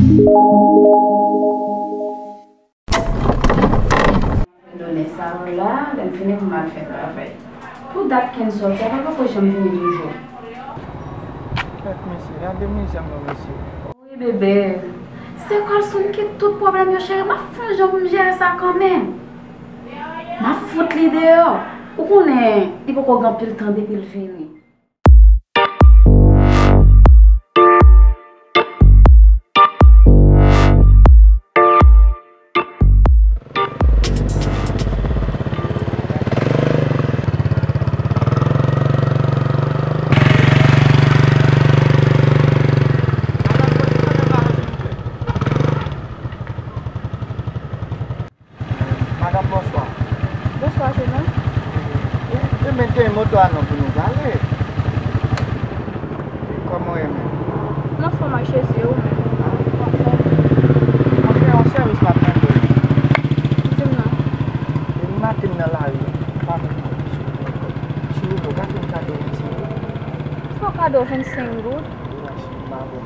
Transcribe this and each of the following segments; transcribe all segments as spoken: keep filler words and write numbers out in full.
Donè sa yo la, lè m fini pou m al fè travay. Pou dat Ken sòti a, pa poko janm vini toujou. Kèt mesye, gade mizè m nan mesye. Wi bebe, se Colson ki tout pwoblèm yo cheri, m ap fè yon jan pou m jere sa kanmenm. M ap fout li deyò. Ou konnen, li poko gen anpil tan depi l vini. Madanm, bonswa. Bonswa, jeune homme. Ou, ou mete moto a non pou nou pale. Kòman w ye menm? M anfòm ak Jezi, e ou menm? Mwen fè yon sèvis m ap mande w. Di m non. Depi maten m nan lari, m pa menm konn sou mwen kòb. Silvouplè, w ka fè m kado vennsenk goud? Fè w kado vennsenk goud? Wi, mèsi, m pa bon.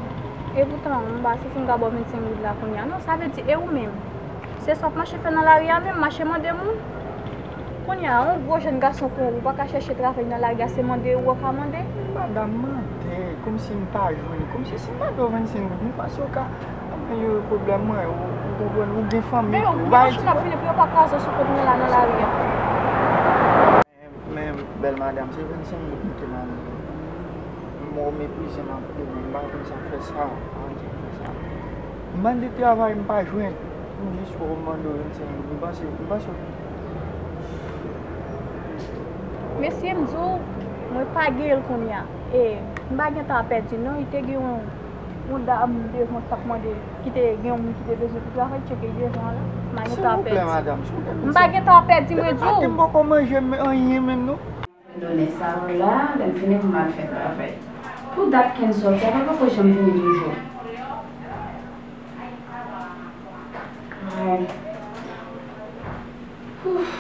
Epoutan, m pa santi m ka ba w vennsenk goud la kounye a. Non, sa vle di, e ou menm? Se sa w ap mache fè nan lari a menm, mache mande moun? Kounye a, yon gwo jèn gason kon ou, ou pa ka chèche travay nan lari a, se mande ou ka mande? Madanm, mande, kòmsi m pa jwenn, kòmsi si m pa ba w vennsenk goud, m panse w ka, anben, yo, pwoblèm mwen, ou, ou konprann, ou gen fanmi tou, ou pa di. Men yo, machin ap vini pou yo pa kraze w sou kont mwen la nan lari a. Men, men, bèl madanm, se vennsenk goud m te mande. M wè w meprize m anpil, men m pa konn sa k fè sa, ann di konsa. M mande travay, m pa jwenn. M jis wè w mande w vennsenk goud. M panse, m panse w. Mesye, m di w, mwen pa gen l kounye a. E, m pa gen tan ap pèdi, non, li te gen yon yon dam devan k t ap mande, ki te gen yon moun ki te bezwen pou travay, tcheke l devan an la. M pa gen tan ap pèdi. Silvouplè, madanm, silvouplè. M pa gen tan ap pèdi, mwen di w. Depi maten m poko manje anyen menm, non. Donè sa yo la, lè m fini pou m al fè travay. Pou dat Ken sòti a, pa poko janm vini toujou. Ay. Ouf,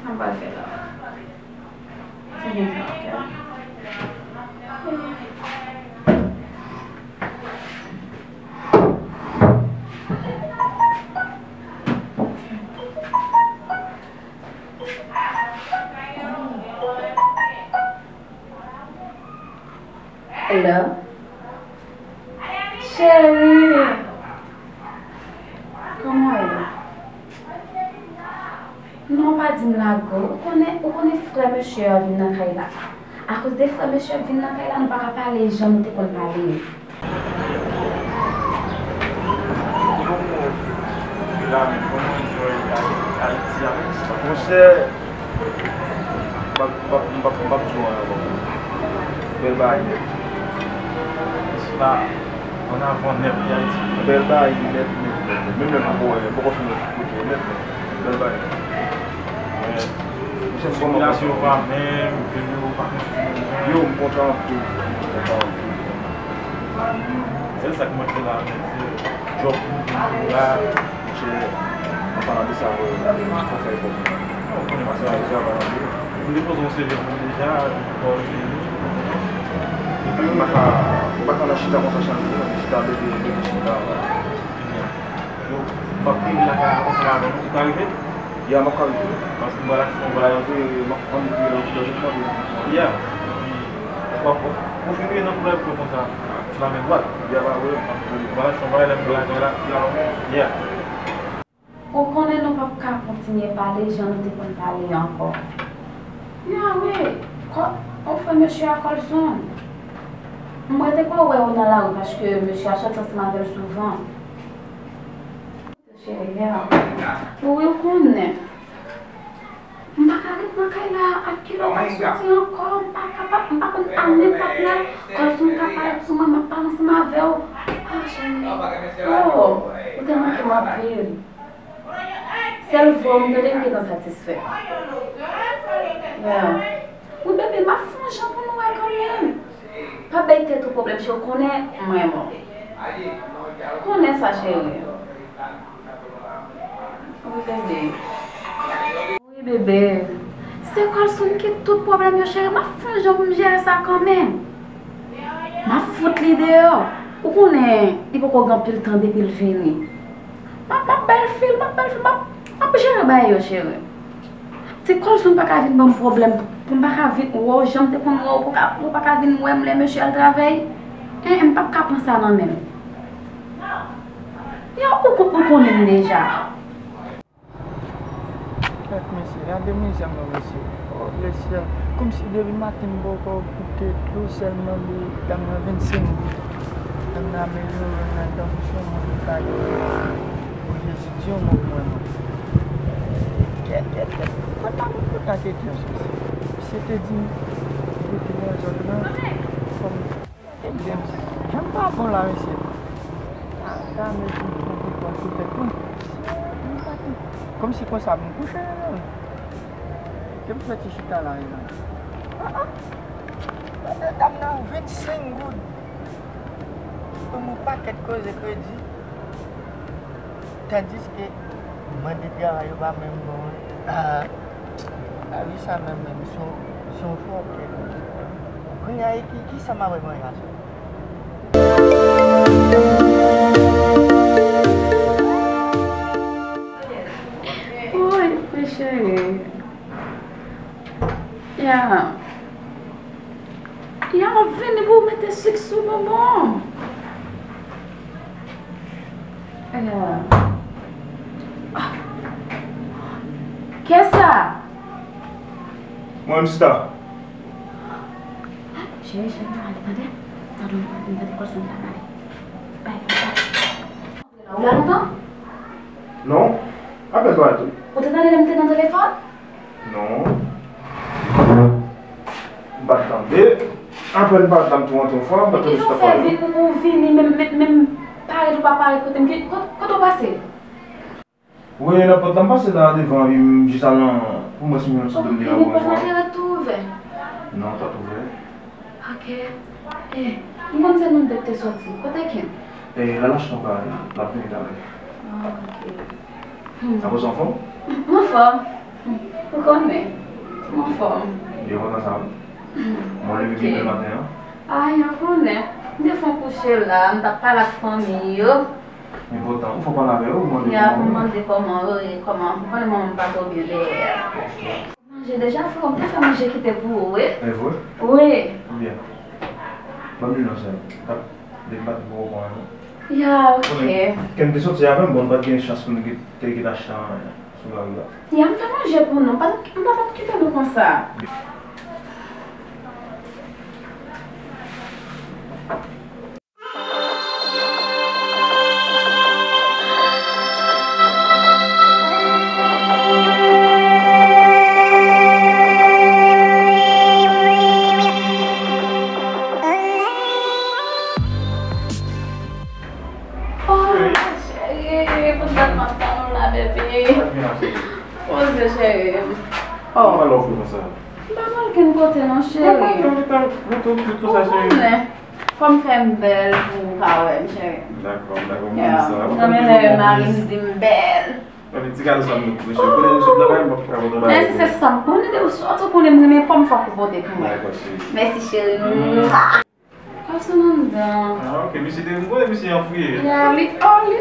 sa m pral fè la? Hello? Cheri! Kòman w ye? Non, pa di m lage w. Ou konnen, ou konnen frè mesye a vin nan kay la. Akoz de frè mesye a vin nan kay la, nou pa ka pale jan nou te konn pale yo. Monchè, m p ap, m p ap, m p ap, m p ap di w anyen ankò. Bèl bagay nèt. Ann avan nèt, Ayiti. Bèl bagay nèt, nèt, nèt, nèt. Menm lè nou poko wè, poko fin wè tout kote nèt, nèt. Bèl bagay. Men, sikilasyon pa menm, velo pa konstwi menm jan. Yo, m kontan anpil, m kontan anpil. Se sa k manke la, men se djòb pou nou la. Monchè, an palan de sa, fò fè efò pou mwen. Ou konnen, paske travay anpil. M depoze yon C V pou ou deja, pou ou vini. Epi m pa ka, m pa ka nan chita konsa chak jou, non, chita bebe, bebe chita. Ebyen, m ap vini lakay la ansanm avè nou, ou ka rive? Ya, m ap ka rive. Paske m pral achte yon bagay. Wi, wi, m ap, m ap vini nan, nan, nan, nan. Ya. Epi, w ap, w ap konfime nan koulè pou konsa, sou la men dwat. Ya, pa vre. M ap vini. M pral achte yon bagay, lè m vin lakay la. Ya. Ou konnen nou p ap ka kontinye pale jan nou te konn pale ankò. Ya wi, kò, yon frè mesye a Colson. M rete kwè w wè yo nan lari paske mesye a soti ansanm avè l souvan. Cheri a, wi, ou konnen. M pa ka ret nan kay la ak kilòt ap soti ankò, m pa kapab, m pa konn al nenpòt lè. Colson ka parèt sou mwen, m ap pale ansanm avè w. Ah, cheri. Oh, ou te manke m anpil. Sèl vwa w m tande m gentan satisfè. Yeah. Wi, bebe, m ap fè yon jan pou nou wè kanmenm. Pa bay tèt ou pwoblèm, cheri, ou konnen m renmen w. Ou konnen sa, cheri. Wi, bebe. Wi, bebe. Se Colson ki tout pwoblèm yo, cheri. M ap fè yon jan pou m jere sa kanmenm. M ap fout li deyò. Ou konnen, li poko gen anpil tan depi l vini. M ap, m ap ba l fil, m ap ba l fil, m ap, m ap jere bagay yo, cheri. Ti Colson pa ka vin ban m pwoblèm pou m pa ka vin wè w jan m te konn wè w, ou pa ka, ou pa ka vin wè m lè mesye al travay. En, en, m p ap ka pran sa nan men m. Yo, ou, ou konnen m deja. Gad mesye, gade mizè mwen mesye. Oh, lesyèl. Kòmsi depi maten m poko goute dlo sèlman li dam nan vennsenk goud. Dam nan amelyore nan tansyon mwen li pa gen. Oh, Jezi, di yon mo pou mwen non. Kèt, kèt, kèt. Kot la, kot la te di yon sòsi? Misye te di m, li te nan zòn nan, kòm Ebyen, jan m pa bon la, mesye. Sa, sa, mesye, m konprann tout tèt mwen. Kòmsi konsa, m kouche, non. Ke m fè ti chita la, e la. Ah, ah. Gade dam nan, vennsenk goud. Pou yon pakèt koze kredi. Tandiske mande travay yo pa menm bon. Ah, lavi sa menm, menm, se yon, se yon fòkè. Kounye a, e ki, ki sa m ap wè mwen la? Woy, mwen cheri. Ya. Ya, m ap vini pou w mete sik sou bonbon. Ya. Kiyès sa? Mwen, Mista. Cheri, cheri, pa pale, tande? Tande, tande, tande, kòl sou m pa pale. Bay, bay, bay. Ou la lontan? Non. Apèn parèt wi. Ou te tande lè m te nan telefòn? Non. M pa t tande. Apèn parèt la m tou antre yon fwa, m pa t tande sa k ap pale. Ki jan w fè vin, ou vini, menm, menm, menm parèt ou pa parèt kote m, ki, kot, kote w pase? Wi, nan pòt la, m pase la devan, epi m jis al nan, pou mwen, si m jwenn sou do m deja, bon, vini, pòt la te ret tou ouvè? Non, l pa t ouvè. Ok. Eh, m konn se nou de k te sòti. Kote Ken? Eh, l al achte yon bagay, l ap vini talè. Ah, ok. Hmm. Sa poze anfòm? M anfòm. Ou konnen. M anfòm. Byen kontan sa, wi. Hmm. Mwen leve byen depi maten an. Ay, ou konnen. M te fon kouche la, m t ap pale ak fanmi yo. Enpòtan. Ou fè w pale avè yo, ou mande yo kòman yo ye? Ya, pou m mande kòman yo ye, kòman. Ou konnen manman m pa twò byen dèyè. Ok. Manje deja, frè, m te fè manje kite pou ou, wi. E vre? Wi. Byen. Ban m di nou sa. Tap, depi m pa t poko konnen, non. Ya, ok. Konnen, Ken te sòti avè m, bon, m pa t gen chans pou n te, te achte anyen sou lari a. Ya, m fè manje pou nou. M pa, m pa, pa kite nou konsa. Oh, cheri, pou dat m ap tann ou la, bebe. Poze, cheri. Oh. Mwen pa lòv ou konsa. M pa pral kenn kote non, cheri. Mwen pa pral kenn kote, mwen tou, tou, tou sa, cheri. Ou konnen. Fò m fè m bèl pou ou ka wè m, cheri. Dakò, dakò, m renmen sa. M renmen lè mari m di m bèl. Epi ti kado sa m met pou ou, cheri. Konnen m sot nan kay, m p ap ka pote yon bagay pou ou. Mèsi, se sa m konnen, depi w sot ou konnen m renmen pòm, fòk ou pote pou mwen. Dakò, cheri. Mèsi, cheri. Mwa. Kòb sou anndan. Ah, ok, misye te, m konnen misye anfouye. Ya, li, oh, li,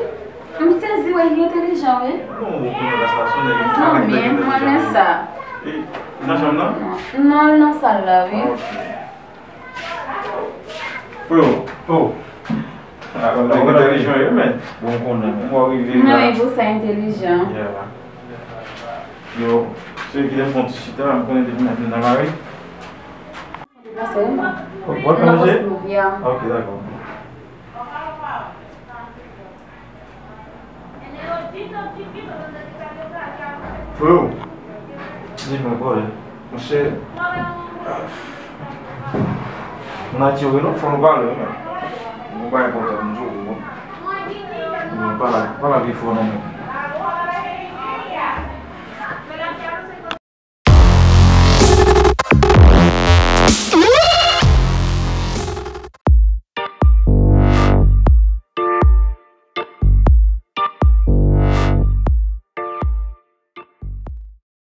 m sezi wè li entelijan, wi. Non, ou konnen ras la, se yon nèg. Mezanmi, m renmen sa. E, li nan chanm nan? Non, non, li nan sal la, wi. Ah, ok. Freo. Oh. Ah, ou konnen entelijan yo, men. Bon, m konnen, men. Mwen rive la. Mwen, e pou sa entelijan. Yeah. Yo, se ki lè m fè yon ti chita, m konnen depi maten nan lari. Deplase, wi. Oh, w ap fè manje? Ya. Ok, dakò. Freo, di mwen, bòy, monchè, m atire non, fò nou pale, wi, men. Yon bagay enpòtan pou m di w, ou konprann? Pale, pale avè freo non, men.